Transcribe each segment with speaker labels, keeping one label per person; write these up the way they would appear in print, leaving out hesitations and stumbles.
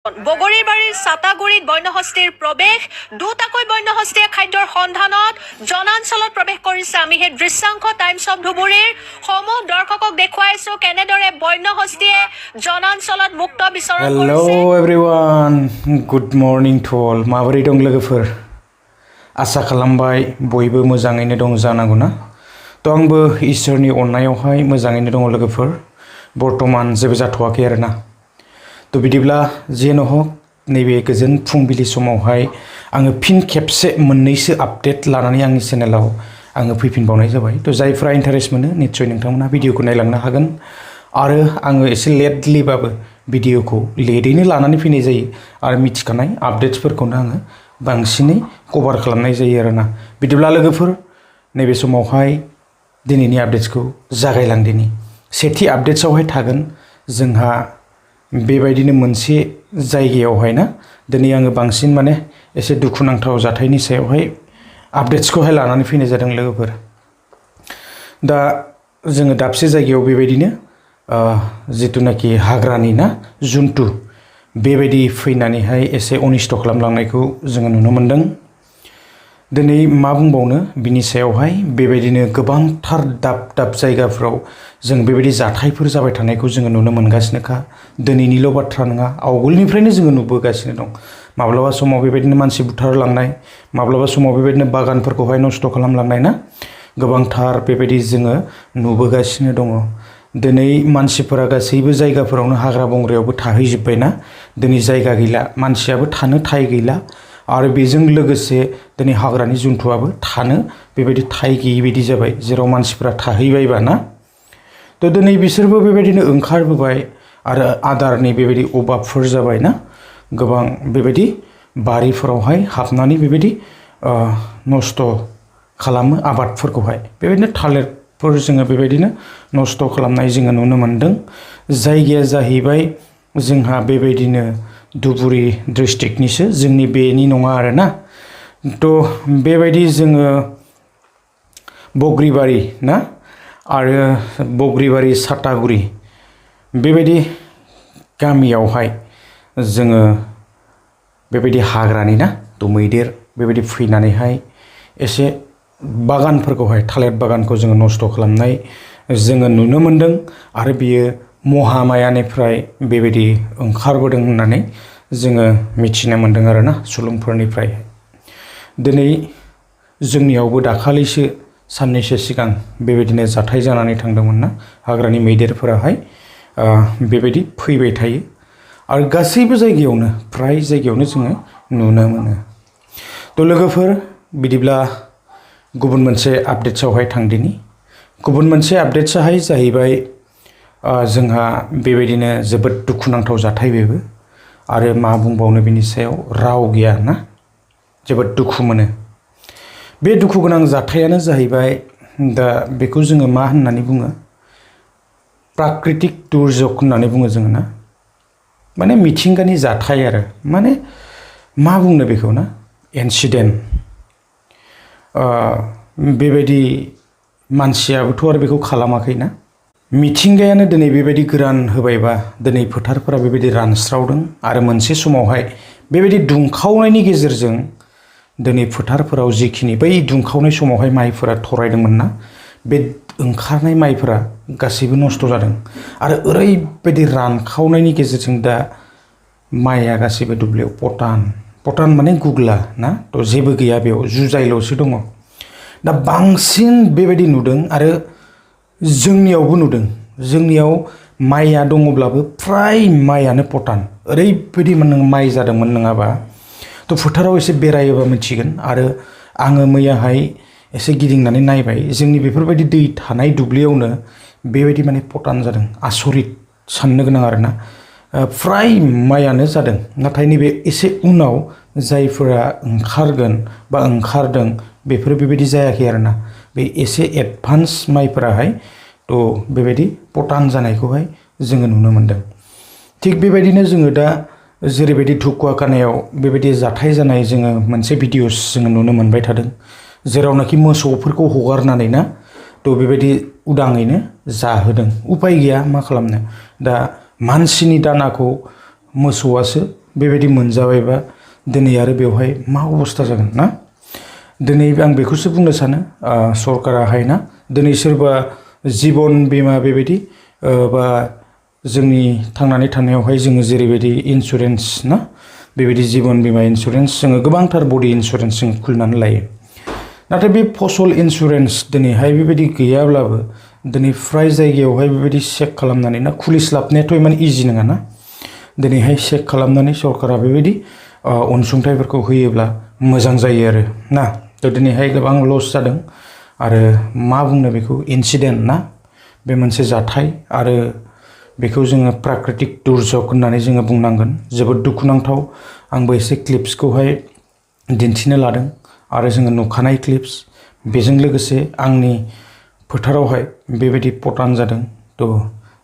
Speaker 1: বগৰীৰ বাৰীৰ চাটাগুৰিত বন্যহস্তীৰ প্ৰৱেশ দুটাকৈ বন্যহস্তীয়ে খাদ্যৰ সন্ধানত জনাঞ্চলত প্ৰৱেশ কৰিছে আমি সেই দৃশ্যাংশ টাইমছ অফ ধুবুৰীৰ সমূহ দৰ্শকক দেখুৱাইছো কেনেদৰে বন্যহস্তীয়ে জনাঞ্চলত মুক্ত বিচৰণ কৰিছে
Speaker 2: Hello everyone good morning to all माबोरै दं लोगोफोर आसा खालामबाय बयबो मोजाङैनो दं जानांगौना तो आंबो इसोरनि अननायावहाय मोजाङैनो दं लोगोफोर बर्तमान जेबो जाथ'वाखै आरोना तो बिदिब्ला जेन' हक नैबे गोजोन फुंबिलि समावहाय आङो फिन खेबसे मोननैसो आपडेट लानानै आंनि चेनेलाव आङो फैफिनबावनाय जाबाय तो जायफ्रा इन्टारेस्ट मोनो निश्चय नोंथांमोना भिडिअखौ नायलांनो हागोन आरो आङो एसे लेटलिबाबो भिडिअखौ लेटैनो लानानै फैनाय जायो आरो मिथिखानाय आपडेट्सफोरखौनो आङो बांसिनै कभार खालामनाय जायो आरोना बिदिब्ला लोगोफोर नैबे समावहाय दिनैनि आपडेट्सखौ जागायलांदिनि सेथि आपडेट्सआवहाय थागोन जोंहा बेबायदिनो मोनसे जायगायावहाय ना दिनै आङो बांसिन माने एसे दुखुनांथाव जाथायनि सायावहाय आपडेट्सखौहाय लानानै फैनाय जादों लोगोफोर दा जोङो दाबसे जायगायाव बेबायदिनो जितुनाखि हाग्रानि ना जुन्थु बेबायदि फैनानैहाय एसे अनिष्ट खालामलांनायखौ जोङो नुनो मोन्दों दिनै मा बुंबावनो बिनि सायावहाय बेबायदिनो गोबांथार दाब दाब जायगाफोराव जों बेबायदि जाथायफोर जाबाय थानायखौ जोङो नुनो मोनगासिनोखा दिनैनिल' बाथ्रा नङा आवगोलनिफ्रायनो जोङो नुबोगासिनो दं माब्लाबा समाव बेबायदिनो मानसि बुथारलांनाय माब्लाबा समाव बेबायदिनो बागानफोरखौहाय नष्ट खालामलांनाय ना गोबांथार बेबायदि जोङो नुबोगासिनो दङ दिनै मानसिफोरा गासैबो जायगाफोरावनो हाग्रा बंग्रायावबो थाहैजोब्बायना दिनै जायगा गैला मानसियाबो थानो ठाय गैला आरो बेजों लोगोसे दिनै हाग्रानि जुन्थुआबो थानो बेबायदि ठाय गैयै बायदि जाबाय जेराव मानसिफोरा थाहैबायबा ना तो दिनै बिसोरबो बेबायदिनो ओंखारबोबाय आरो आदारनि बेबायदि अभाबफोर जाबाय ना गोबां बेबायदि बारिफोरावहाय हाबनानै बेबायदि नष्ट खालामो आबादफोरखौहाय बेबायदिनो थालिरफोर जोङो बेबायदिनो नष्ट खालामनाय जोङो नुनो मोन्दों जायगाया जाहैबाय जोंहा बेबायदिनो धुबुरी डिस्ट्रिक्टनिसो जोंनि बेनि नङा आरोना तो बेबायदि जोङो बग्रिबारि ना आरो बग्रिबारि साटागुरि बेबायदि गामियावहाय जोङो बेबायदि हाग्रानि ना तो मैदेर बेबायदि फैनानैहाय एसे बागानफोरखौहाय थालिर बागानखौ जोङो नष्ट खालामनाय जोङो नुनो मोन्दों आरो बियो महामायानिफ्राय बेबायदि ओंखारबोदों होननानै जोङो मिथिनो मोन्दों आरोना सुलुंफोरनिफ्राय दिनै जोंनियावबो दाखालिसो साननैसो सिगां बेबायदिनो जाथाय जानानै थांदोंमोन ना हाग्रानि मैदेरफोराहाय बेबायदि फैबाय थायो आरो गासैबो जायगायावनो फ्राय जायगायावनो जोङो नुनो मोनो तो लोगोफोर बिदिब्ला गुबुन मोनसे आपडेट्सआवहाय थांदिनि गुबुन मोनसे आपडेट्सआहाय जाहैबाय जोंहा बेबायदिनो जोबोद दुखुनांथाव जाथाय बेबो आरो मा बुंबावनो बिनि सायाव राव गैया ना जोबोद दुखु मोनो बे दुखु गोनां जाथायानो जाहैबाय दा बेखौ जोङो मा होननानै बुङो प्राकृतिक दुर्जग होननानै बुङो जोङो ना माने मिथिंगानि जाथाय आरो माने मा बुंनो बेखौ ना इन्सिडेन्ट बेबायदि मानसियाबोथ' आरो बेखौ खालामाखै ना मिथिंगायानो दिनै बेबायदि गोरान होबायबा दिनै फोथारफोरा बेबायदि रानस्रावदों आरो मोनसे समावहाय बेबायदि दुंखावनायनि गेजेरजों दिनै फोथारफोराव जिखिनि बै दुंखावनाय समावहाय माइफोरा थरायदोंमोन ना बे ओंखारनाय माइफोरा गासैबो नष्ट जादों आरो ओरैबायदि रानखावनायनि गेजेरजों दा माइया गासैबो दुब्लियाव पटान माने गुग्ला ना थ' जेबो गैया बेयाव जुजाइल'सो दङ दा बांसिन बेबायदि नुदों आरो जोंनियावबो नुदों जोंनियाव माइया दङब्लाबो फ्राय माइयानो पटान ओरैबायदि माइ जादोंमोन नङाबा तो फोथाराव एसे बेरायोबा मिथिगोन आरो आङो मैयाहाय एसे गिदिंनानै नायबाय जोंनि बेफोरबायदि दै थानाय दुब्लियावनो बेबायदि माने पटान जादों आसरित साननो गोनां आरोना फ्राय माइयानो जादों नाथाय नैबे एसे उनाव जायफोरा ओंखारगोन बा ओंखारदों बेफोरो बेबायदि जायाखै आरोना बे एसे एडभान्स माइफोराहाय तो बेबायदि पटान जानायखौहाय जोङो नुनो मोन्दों थिग बेबायदिनो जोङो दा जेरैबायदि धुकुवाकानायाव बेबायदि जाथाय जानाय जोङो मोनसे भिडिअस जोङो नुनो मोनबाय थादों जेरावनाखि मोसौफोरखौ हगारनानै ना तो बेबायदि उदाङैनो जाहोदों उपाय गैया मा खालामनो दा मानसिनि दानाखौ मोसौआसो बेबायदि मोनजाबायबा दिनै आरो बेवहाय मा अबस्था जागोन ना दिनै आं बेखौसो बुंनो सानो सरकाराहाय ना दिनै सोरबा जिबन बीमा बेबायदि बा जोंनि थांनानै थानायावहाय जोङो जेरैबायदि इन्सुरेन्स ना बेबायदि जिबन बीमा इन्सुरेन्स जोङो गोबांथार बडि इन्सुरेन्स जों खुलिनानै लायो नाथाय बे फसल इन्सुरेन्स दिनैहाय बेबायदि गैयाब्लाबो दिनै फ्राय जायगायावहाय बेबायदि चेक खालामनानै ना खुलिस्लाबनायाथ' इमान इजि नङा ना दिनैहाय चेक खालामनानै सरकारा बेबायदि अनसुंथाइफोरखौ होयोब्ला मोजां जायो आरो ना थ' दिनैहाय गोबां लस जादों आरो मा बुंनो बेखौ इन्सिडेन्ट ना बे मोनसे जाथाय आरो बेखौ जोङो प्राकृतिक दुर्जग होननानै जोङो बुंनांगोन जोबोद दुखुनांथाव आंबो एसे क्लिप्सखौहाय दिन्थिनो लादों आरो जोङो नुखानाय क्लिप्स बेजों लोगोसे आंनि फोथारावहाय बेबायदि पटान जादों थ'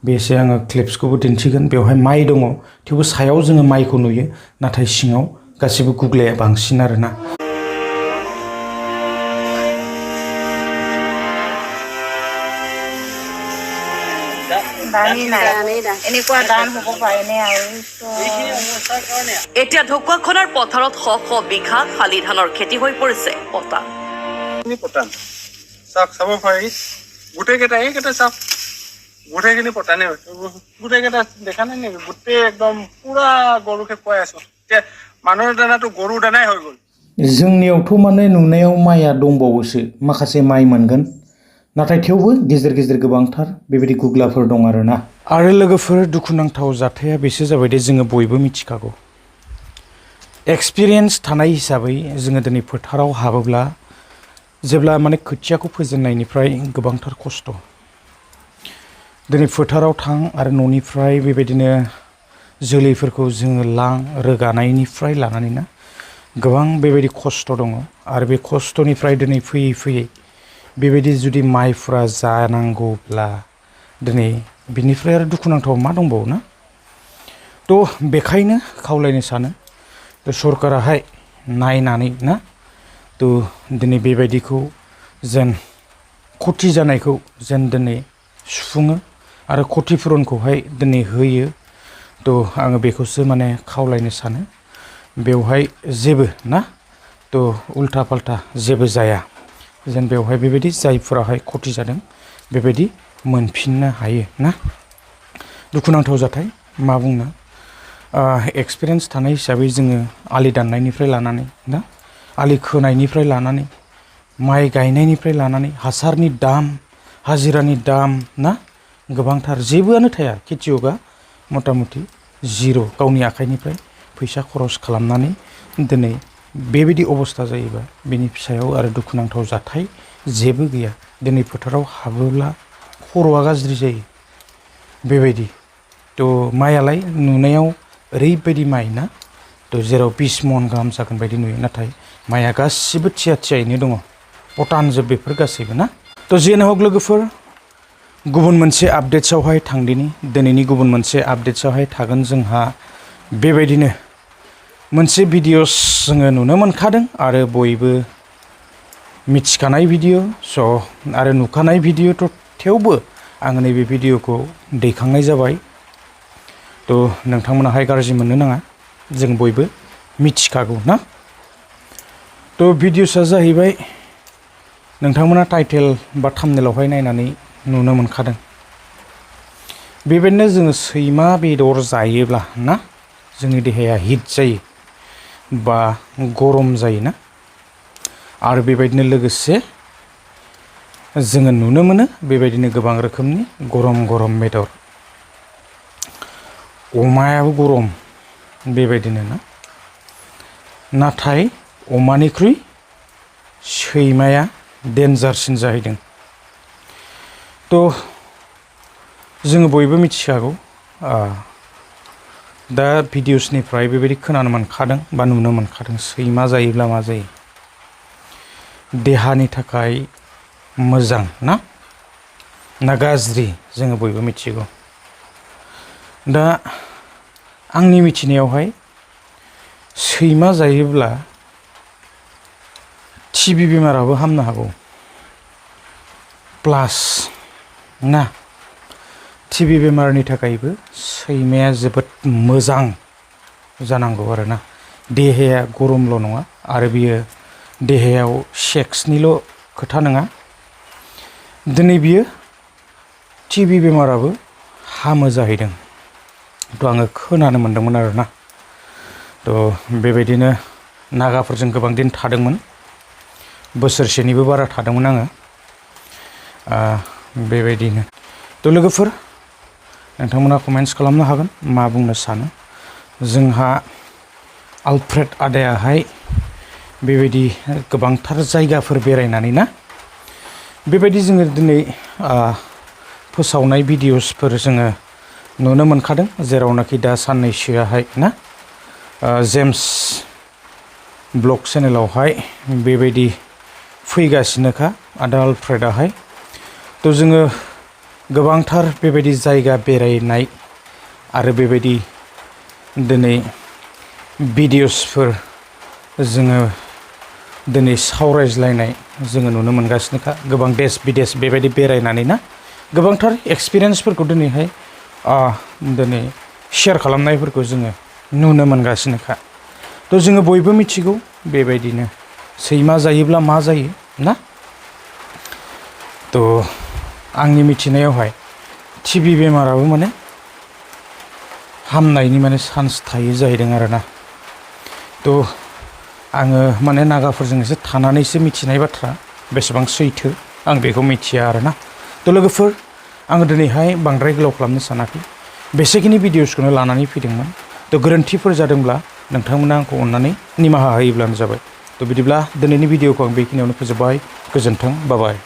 Speaker 2: बेसे आङो क्लिप्सखौबो दिन्थिगोन बेवहाय माइ दङ थेवबो सायाव जोङो माइखौ नुयो नाथाय सिङाव गासिबो गुग्लाया बांसिन आरोना
Speaker 3: এতিয়া ঢকুৱাখনাৰ পথাৰত শ শ বিঘা শালি ধানৰ খেতি হৈ পৰিছে পতান
Speaker 4: চাওক চাব পাৰি গোটেইকেইটা এইকেইটা চাওক গোটেইখিনি পতানে গোটেইকেইটা দেখা নাই নেকি গোটেই একদম পুৰা গৰুকে খুৱাই আছো এতিয়া মানুহৰ দানাটো গৰুৰ দানাই হৈ গ'ল
Speaker 2: जोंनियावथ' माने नुनायाव माइया दंबावोसो माखासे माइ मोनगोन नाथाय थेवबो गेजेर गेजेर गोबांथार बेबायदि गुग्लाफोर दं आरोना आरो लोगोफोर दुखुनांथाव जाथाया बेसो जाबाय दे जोङो बयबो मिथिखागौ एक्सपिरियेन्स थानाय हिसाबै जोङो दिनै फोथाराव हाबोब्ला जेब्ला माने खोथियाखौ फोजेननायनिफ्राय गोबांथार खस्थ' दिनै फोथाराव थां आरो न'निफ्राय बेबायदिनो जोलैफोरखौ जोङो लां रोगानायनिफ्राय लानानै ना गोबां बेबायदि खस्थ' दङ आरो बे खस्थ'निफ्राय दिनै फैयै फैयै बेबायदि जुदि माइफ्रा जानांगौब्ला दिनै बिनिफ्राय आरो दुखुनांथाव मा दंबावो ना थ' बेखायनो खावलायनो सानो थ' सरकाराहाय नायनानै ना थ' दिनै बेबायदिखौ जेन खथि जानायखौ जेन दिनै सुफुङो आरो खथिपुरनखौहाय दिनै होयो थ' आङो बेखौसो माने खावलायनो सानो बेवहाय जेबो ना थ' उल्था पाल्टा जेबो जाया जेन बेवहाय बेबायदि जायफोराहाय खथि जादों बेबायदि मोनफिननो हायो ना दुखुनांथाव जाथाय मा बुंनो एक्सपिरियेन्स थानाय हिसाबै जोङो आलि दाननायनिफ्राय लानानै ना आलि खोनायनिफ्राय लानानै माइ गायनायनिफ्राय लानानै हासारनि दाम हाजिरानि दाम ना गोबांथार जेबोआनो थाया खेथियगा मथा मथि जिर' गावनि आखाइनिफ्राय फैसा खरस खालामनानै दिनै बेबायदि अबस्था जायोबा बेनि फिसायाव आरो दुखुनांथाव जाथाय जेबो गैया दिनै फोथाराव हाबोब्ला खर'आ गाज्रि जायो बेबायदि थ' माइयालाय नुनायाव ओरैबायदि माइ ना थ' जेराव 20 मन गाहाम जागोन बायदि नुयो नाथाय माइया गासिबो थिया थियायैनो दङ पटानजोब बेफोर गासैबो ना थ' जेनो हक लोगोफोर गुबुन मोनसे आपडेट्सआवहाय थांदिनि दिनैनि गुबुन मोनसे आपडेट्सआवहाय थागोन जोंहा बेबायदिनो मोनसे भिडिअस जोङो नुनो मोनखादों आरो बयबो मिथिखानाय भिडिअ स' आरो नुखानाय भिडिअ थ' थेवबो आङो नैबे भिडिअखौ दैखांनाय जाबाय थ' नोंथांमोनाहाय गाज्रि मोननो नाङा जों बयबो मिथिखागौ ना थ' भिडिअसआ जाहैबाय नोंथांमोना टाइटेल बा थाम्बनेलावहाय नायनानै नुनो मोनखादों बेबायदिनो जोङो सैमा बेदर जायोब्ला ना जोंनि देहाया हिट जायो बा गरम जायोना आरो बेबायदिनो लोगोसे जोङो नुनो मोनो बेबायदिनो गोबां रोखोमनि गरम गरम बेदर अमायाबो गरम बेबायदिनो ना नाथाय अमानिख्रुइ सैमाया डेन्जारसिन जाहैदों थ' जोङो बयबो मिथिखागौ दा भिडिअसनिफ्राय बेबायदि खोनानो मोनखादों बा नुनो मोनखादों सैमा जायोब्ला मा जायो देहानि थाखाय मोजां ना गाज्रि जोङो बयबो मिथिगौ दा आंनि मिथिनायावहाय सैमा जायोब्ला टिबि बेमाराबो हामनो हागौ प्लास ना टिबि बेमारनि थाखायबो सैमाया जोबोद मोजां जानांगौ आरोना देहाया गरमल' नङा आरो बियो देहायाव सेक्सनिल' खोथा नङा दिनै बियो टिबि बेमाराबो हामो जाहैदों थ' आङो खोनानो मोन्दोंमोन आरोना थ' बेबायदिनो नागाफोरजों गोबां दिन थादोंमोन बोसोरसेनिबो बारा थादोंमोन आङो बेबायदिनो थ' लोगोफोर नोंथांमोना कमेन्ट्स खालामनो हागोन मा बुंनो सानो जोंहा आलफ्रेड आदायाहाय बेबायदि गोबांथार जायगाफोर बेरायनानै ना बेबायदि जोङो दिनै फोसावनाय भिडिअसफोर जोङो नुनो मोनखादों जेरावनाखि दा साननैसोआहाय ना जेम्स ब्लग चेनेलावहाय बेबायदि फैगासिनोखा आदा आलफ्रेडआहाय थ' जोङो गोबांथार बेबायदि जायगा बेरायनाय आरो बेबायदि दिनै भिडिअसफोर जोङो दिनै सावरायज्लायनाय जोङो नुनो मोनगासिनोखा गोबां देश बिदेश बेबायदि बेरायनानै ना गोबांथार एक्सपिरियेन्सफोरखौ दिनैहाय दिनै शेयार खालामनायफोरखौ जोङो नुनो मोनगासिनोखा थ' जोङो बयबो मिथिगौ बेबायदिनो सैमा जायोब्ला मा जायो ना थ' आंनि मिथिनायावहाय टिबि बेमाराबो माने हामनायनि माने चान्स थायो जाहैदों आरोना थ' आङो माने नागाफोरजों एसे थानानैसो मिथिनाय बाथ्रा बेसेबां सैथो आं बेखौ मिथिया आरोना थ' लोगोफोर आङो दिनैहाय बांद्राय गोलाव खालामनो सानाखै बेसेखिनि भिडिअसखौनो लानानै फैदोंमोन थ' गोरोन्थिफोर जादोंब्ला नोंथांमोना आंखौ अननानै निमाहा होयोब्लानो जाबाय थ' बिदिब्ला दिनैनि भिडिअखौ आं बेखिनियावनो फोजोबबाय गोजोन्थों बाय